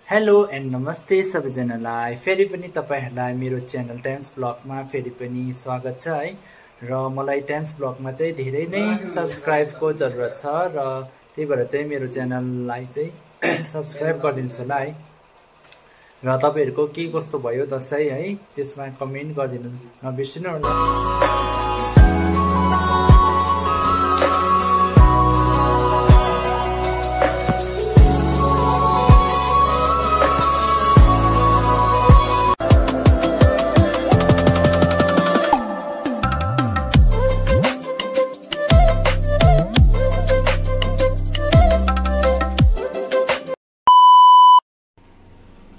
Hello and नमस्ते सबैजनालाई फेरि पनि तपाईहरुलाई मेरो च्यानल टाइम्स ब्लगमा फेरि पनि स्वागत छ है र मलाई टाइम्स ब्लगमा चाहिँ धेरै नै सब्स्क्राइबको जरुरत छ र त्यही भएर चाहिँ मेरो च्यानललाई चाहिँ सब्स्क्राइब गरिदिनुस् होला है र तपाईहरुको के कस्तो भयो दशैं है त्यसमा कमेन्ट गरिदिनु नबिर्सनु होला।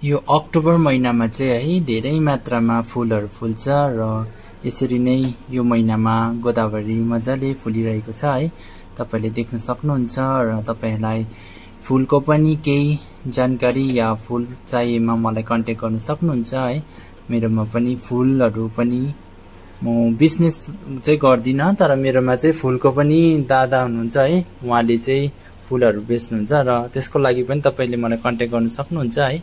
यो अक्टोबर महिनामा चाहिँ है धेरै मात्रामा फूलहरु फुल्छ र यसरी नै यो महिनामा गोदावरी मजाले फुलिरहेको छ है तपाईले देख्न सक्नुहुन्छ र तपाईहरुलाई फूलको पनि केही जानकारी या फूल चाहिएमा मलाई कन्ट्याक्ट गर्न सक्नुहुन्छ है। मेरोमा पनि फूलहरु पनि म बिजनेस चाहिँ गर्दिन तर मेरोमा चाहिँ फूलको पनि दादा हुनुहुन्छ है उहाँले चाहिँ फूलहरु बेच्नुहुन्छ र त्यसको लागि पनि तपाईले मलाई कन्ट्याक्ट गर्न सक्नुहुन्छ है।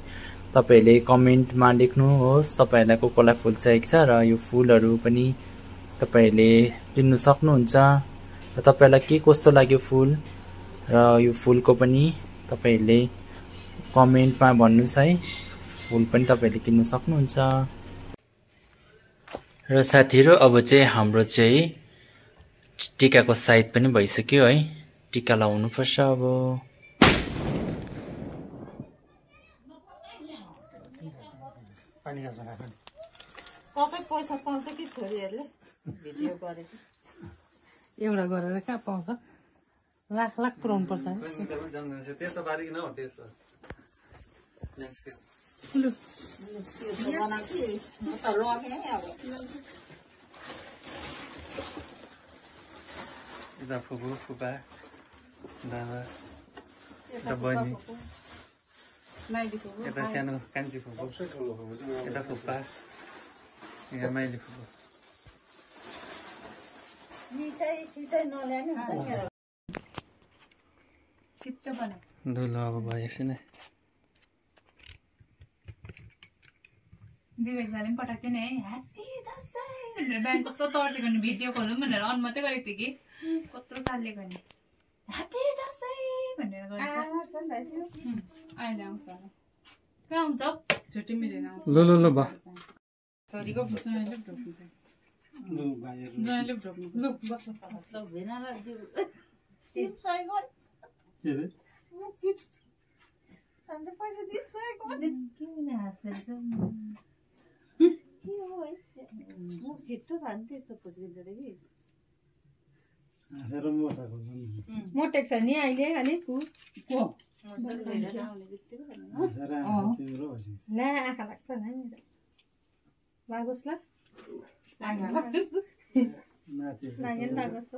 तपाईले कमेन्टमा लेख्नुहोस् तपाईहरुलाई कोलाई फूल चाहिएको छ र यो फूलहरु पनि तपाईले लिन सक्नुहुन्छ र तपाईलाई के कस्तो लाग्यो फूल र यो फूलको पनि तपाईले कमेन्टमा भन्नुस् है। फूल पनि तपाईले किन्न सक्नुहुन्छ र साथीहरु अब चाहिँ हाम्रो चाहिँ टीकाको साइज पनि भइसक्यो है टीका लाउनु पर्छ अब। कतै पैसा पाउँछ कि छोरीहरुले भिडियो गरेको एउटा गरेर कहाँ पाउँछ लाख लाख पुराउनु पर्छ त्यसो बारी न हो त्यसो लु त्यो बनाउँछु म त लगे अब यता फुपू फुपा दादा यता बहिनी यता सानो कान्छी फुपू यता फुपा यहाँ माइली फुपू मिठाई सिटाई नल्याने हुन्छ नि छिट्टो बना दुलो अब भयो एकछिन विवेक दाले पनि पठाएको थियो नि है ह्याप्पी दशैं भनेर बिहान कस्तो तर्सेको नि भिडियो खोलौँ भनेर अन मात्रै गरेको थियो कि कत्रो तालिएको नि ह्याप्पी दशैं भनेर गरेछ अहिले आउँछ कहाँ आउँछ छुट्टी मिलेन आउँछ ल बा छोरीको जहिले ढोक्नु लु बस्नु छिट्टो छ नि त्यस्तो फुस्किन्छ रे कि मोटेको छ नि अहिले अलिक ला आँखा लाग्छ न मेरो लागोस् ल लाग्यो नि लागोस्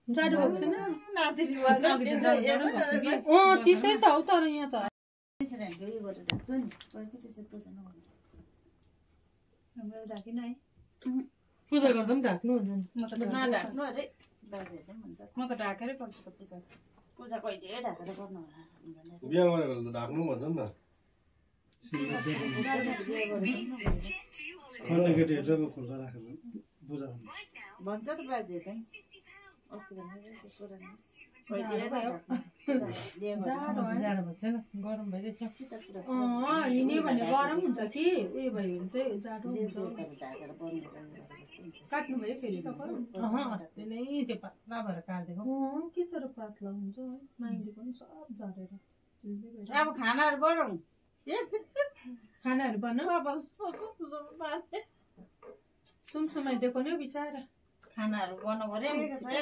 जाडो भएको छैन चिसै छ हौ तर यहाँ त पूजा गर्दा पनि ढाक्नु हुन्छ म त ढाकेरै पर्छ त पूजा पूजा कहिले ढाकेर गर्नु बिहा गरेर त ढाक्नु भन्छ नि त भन्छ त बाजे चाहिँ अस्ति गरम भइरहेछ हिँड्यो भने गरम हुन्छ कि उयो भयो भने चाहिँ जाडो हुन्छ काट्नु भयो फेरि अस्ति नै त्यो पातला भएर काटिदिएको के साह्रो पातला हुन्छ है माइली पनि सब झरेर अब खानाहरू बनाऊ खानाहरू बनाऊ सुमसुमाइ दिएको नि बिचारा खानाहरू बनाऊ अरे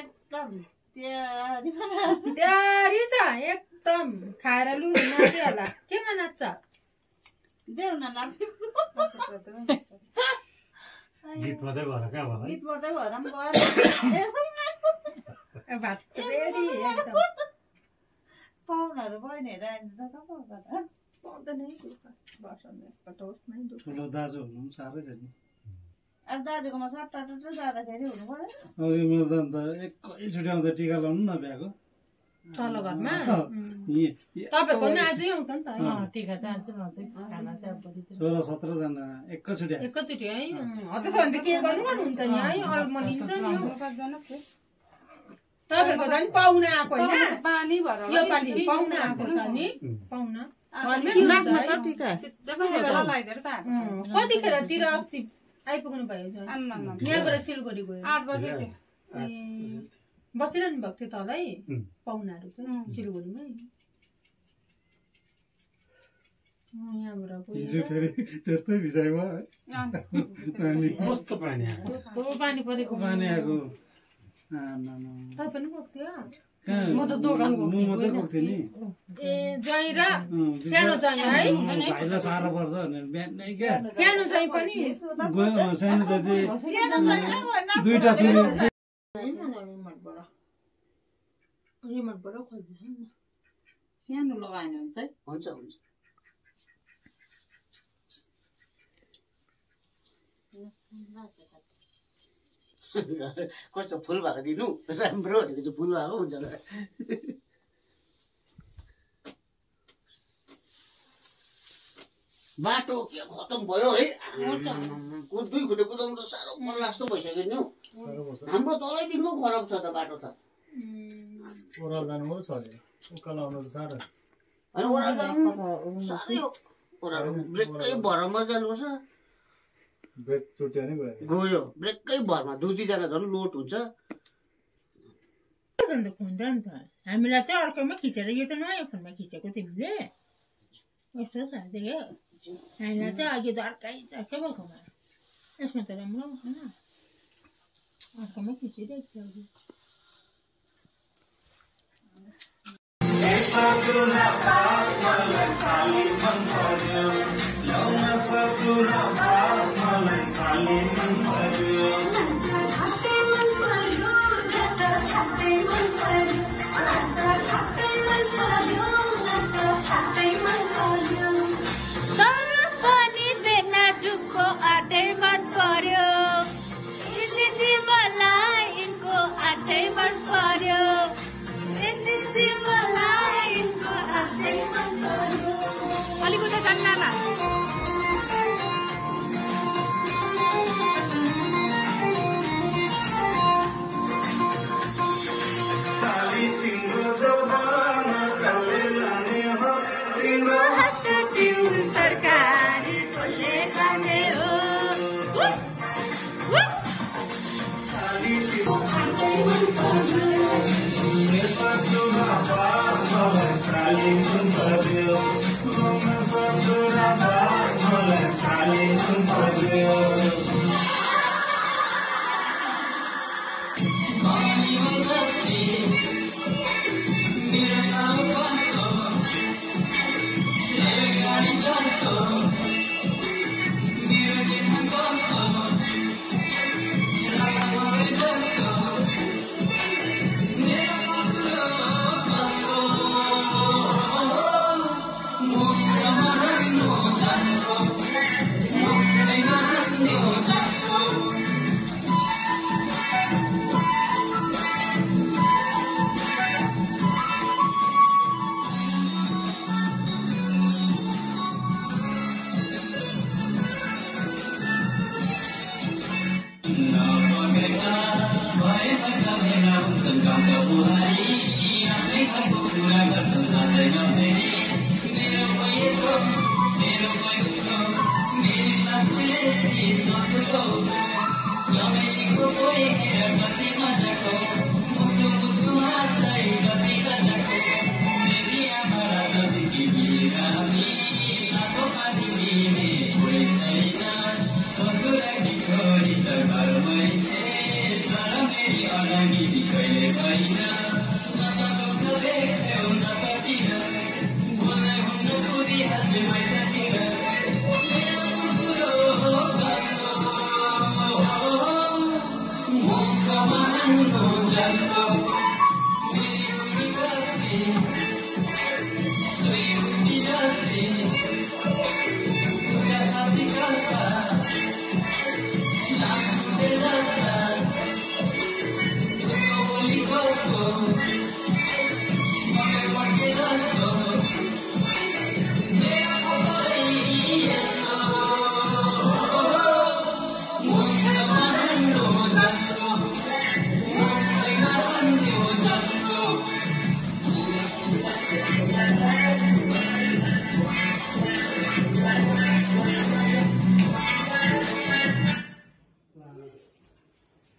एकदम तयारी छ एकदम खाएर लु नाच्यो होला केमा नाच्छ देऊ न नाच्नु गीत मात्रै भएर कहाँ भयो गीत मात्रै भएर भातरी एकदम पाहुनाहरू बहिनीहरू आइन्छ त पाउँदैन है दुःख बस्नु एकपल्ट होस् नै दुःख ठुलो दाजु हुनु पनि साह्रै छ नि अब दाजुकोमा सट्टा जाँदाखेरि हुनु पर्यो अघि मेरो त अन्त एकैचोटि आउँदा टिका लाउनु न बिहाको तल घरमा यी- तपाईँको नि आजै आउँछ नि त है टिका चाहिँ खाना चाहिँ अब भोलितिर 16-17 जना एकैचोटि आयो। एकैचोटि है त्यसो भने त के गर्नुहुन्छ नि है अल्म लिन्छ नि तपाईँहरूको झन् पाहुना आएको होइन पानी भएर यो पालि पाहुना आएको छ नि पाहुना कतिखेरतिर अस्ति आइपुग्नु भयो यहाँबाट सिलगढी गयो 8 बजे बसिरहनु भएको थियो तलै पाहुनाहरू चाहिँ सिलगढीमै यहाँबाट हिजो फेरि त्यस्तै भिजाइ भयो है। पानी कस्तो पानी आयो पानी परेको पानी आएको तपाईँ पनि गएको थियो कहाँ म त दोकान म मात्रै गएको थिएँ नि ए ज्वाइँ र सानो ज्वाइँ है भाइलाई साह्रो पर्छ भनेर बिहानै क्या सानो ज्वाइँ पनि गयो सानो चाहिँ दुईटा थियो रिमोटबाट खोल्दै सानो लगाएन हुन्छ है हुन्छ हुन्छ कस्तो फुल भएको दिनु राम्रो भनेको चाहिँ फुल भएको हुन्छ बाटो के खतम भयो है 2 खुट्टे कुदाउनु त साह्रो मन लाग्दो भइसक्यो नि हौ हाम्रो तलैदेखिको खराब छ त बाटो त ओह्रालो जानु मात्रै छ अरे उकालो आउनु त साह्रो होइन ओह्रालो जानु साह्रै हो ओह्रालो ब्रेकै भरमा जानुपर्छ ब्रेक चुट्या नै गयो गयो ब्रेकै भरमा 2-3 जना झन् लोड हुन्छ हुँदैन नि त हामीलाई चाहिँ अर्कैमा खिचेर यो त नयाँ फोनमा खिचेको तिमीले यस्तो खालको हामीलाई चाहिँ अघि त अर्कै भएकोमा यसमा त राम्रो होइन अर्कैमा खिचिरहेको थियो अघि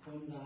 Thank you.